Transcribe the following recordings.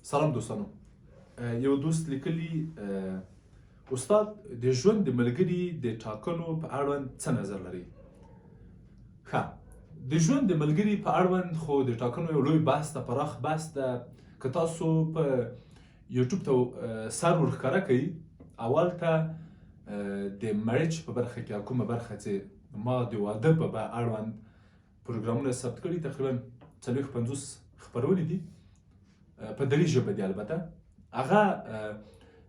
سلام دوستانو، یو دوست لیکلی: استاد، د ژوند د ملګري د ټاکنو په اړوند څه نظر لري؟ ښه، د ژوند د ملګري په اړوند خو د ټاکنو یو لوی بحث ده، پراخ بحث ده. که تاسو په یوټیوب ته سر ورښکاره کړئ، اول ته د marriage په برخه کې کومه برخه چې ما د واده په اړوند پروګرامونه ثبت کړي، تقریبا 40-50 خپرونې دي، په دري ژبه دي. البته هغه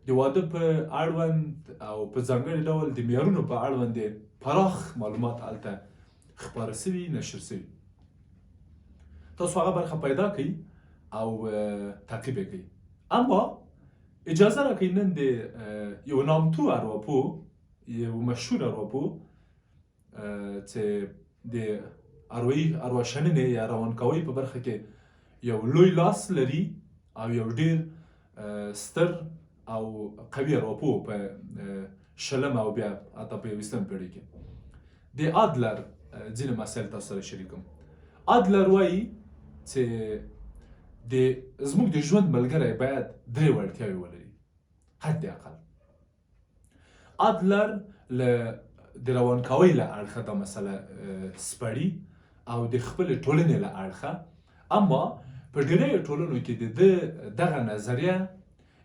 د واده په اړوند او په ځانګړي ډول د معیارونو په اړوند پراخ معلومات هلته خپاره سوي، نشر سوي. تاسو هغه برخه پیدا کړئ او تعقیب یې کړئ. اما اجازه راکړئ نن د یو نامتو ارواپوه، یو مشهور ارواپوه چې د اروایي ارواښننې یا روانکاوۍ په برخه کې یو لوی لاس لري او یو ډیر ستر او قوي ارواپوه په 20مه او بیا حتی په 21مه پېړۍ کې، د ادلر ځینې مسایل تاسو سره شریکم. ادلر وایي چې د زموږ د ژوند ملګری باید درې وړتیاوې ولري حد اقل. ادلر له د روانکاوۍ له اړخه دا مسله سپړي او د خپلې ټولنې له اړخه، اما په ډیریو ټولنو کې د ده دغه نظریه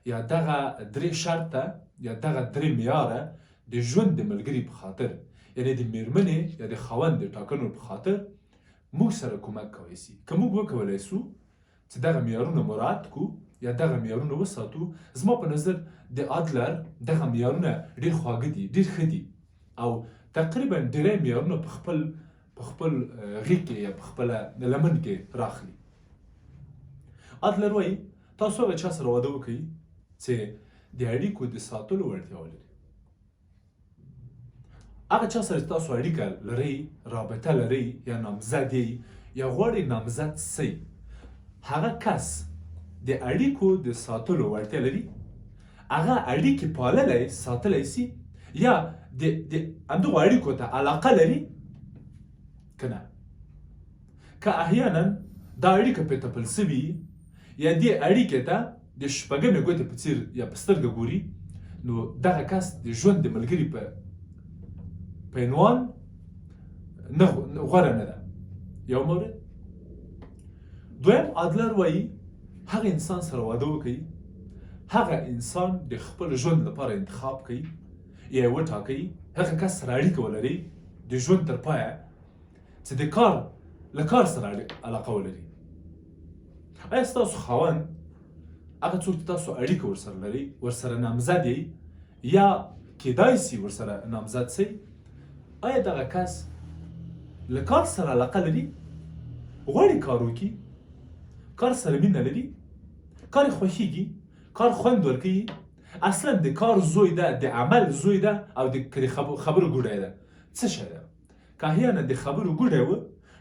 یا دغه درې شرطه یا دغه درې معیاره د ژوند د ملګري په خاطر، یعنی د میرمنې یا د خاوند د ټاکنو په خاطر موږ سره کمک کولی سي. که موږ وکولای سو چې دغه معیارونه مراعات کو یا دغه معیارونه وساتو، زما په نظر د ادلر دغه معیارونه ډیر خواږه دي، ډیر ښه دي او تقریبا ډیری معیارونه په خپل غیږ کې یا په خپله لمن کې راخلي. ادلر وایي تاسو هغه چا سره واده وکړئ چې د اړیکو د ساتلو وړتیا ولري. هغه چا سره چې تاسو اړیکه لرئ، رابطه لرئ یا نامزد یئ یا غواړئ نامزد سئ، هغه کس د اړیکو د ساتلو وړتیا لري، هغه اړیکې پاللی ساتلی سي یا د همدغو اړیکو ته علاقه لري که نه. که احیانا دا اړیکه پرې تپل سوي یا دې اړیکې ته د شپږمې ګوتې په څیر یا په سترګه ګوري، نو دغه کس د ژوند د ملګري په عنوان نه غوره نه ده. یو مورد. دویم، ادلر وایي هغه انسان سره واده وکړئ، هغه انسان د خپل ژوند لپاره انتخاب کړئ یا یې وټاکئ، هغه کس سره اړیکه ولرئ د ژوند تر پایه چې د کار له کار سره علاقه ولري. آیا ستاسو خاوند، هغه څوک چې تاسو اړیکه ورسره لرئ، ورسره نامزد یئ یا کیدای سي ورسره نامزد سئ، آیا دغه کس له کار سره علاقه لري، غواړي کار وکړي، کار سره مینه لري، کار یې خوښیږي، کار خوند ورکوي، اصلا د کار زوی ده، د عمل زوی ده او د خبرو ګوډی ده، څه شی ده؟ که احیانا د خبرو ګوډی و،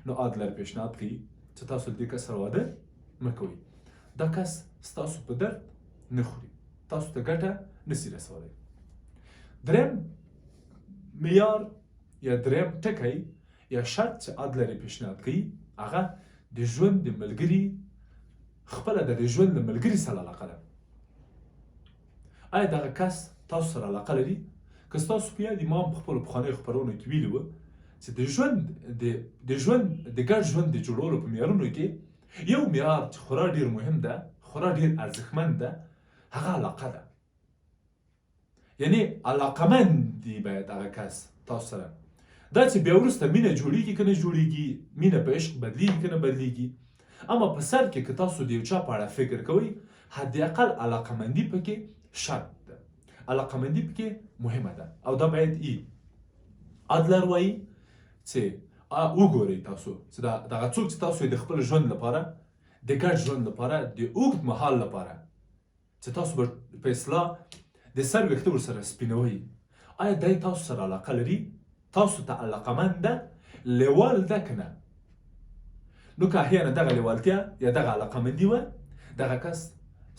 نو ادلر پیشنهاد کوي چې تاسو له دې کس سره واده مه کوئ. دا کس ستاسو په درد نه خوري، تاسو ته ګټه نسی رسولی. دریم معیار یا دریم ټکی یا شرط چې ادلر یې پیشنهاد کوي، هغه د ژوند د ملګري خپله د ژوند له ملګري سره علاقه ده. آیا دغه کس تاسو سره علاقه لري؟ که ستاسو په یاد ما په خپلو پخوانیو خپرونو کې ویلي وو چې د ژوند د ګډ ژوند د جوړولو په معیارونو کې یو معیار چې خورا ډیر مهم ده، خورا ډیر ارزښتمند ده، هغه علاقه ده. یعنی علاقمند دی باید هغه کس تاسو سره. دا چې بیا وروسته مینه جوړیږي که نه جوړیږي، مینه په عشق بدلیږي که نه بدلیږي، اما په سر کې که تاسو د یو چا په اړه فکر کوئ، حد اقل علاقمندي پکې شرط ده، علاقمندي پکې مهمه ده او دا باید ای. ادلر وایي چې وګورئ تاسو چې دا دغه څوک چې تاسو د خپل ژوند لپاره، د ګډ ژوند لپاره، د اوږد مهال لپاره چې تاسو به په اصطلاح د سر ویښته ورسره سپینوئ، آیا دی تاسو سره علاقه لري، تاسو ته علاقمند ده، لیوال ده که نه؟ نو که احیانا دغه لیوالتیا یا دغه علاقمندي وه، دغه کس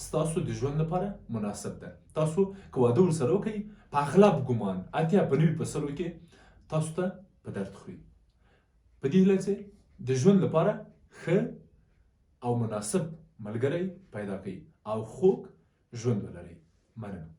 ستاسو د ژوند لپاره مناسب ده. تاسو که واده ورسره وکړئ، په اغلب ګمان 80 په 90 په سلو کې تاسو ته په درد خوري. په دې هیله چې د ژوند لپاره ښه او مناسب ملګری پیدا کړئ او خوږ ژوند ولرئ. مننه.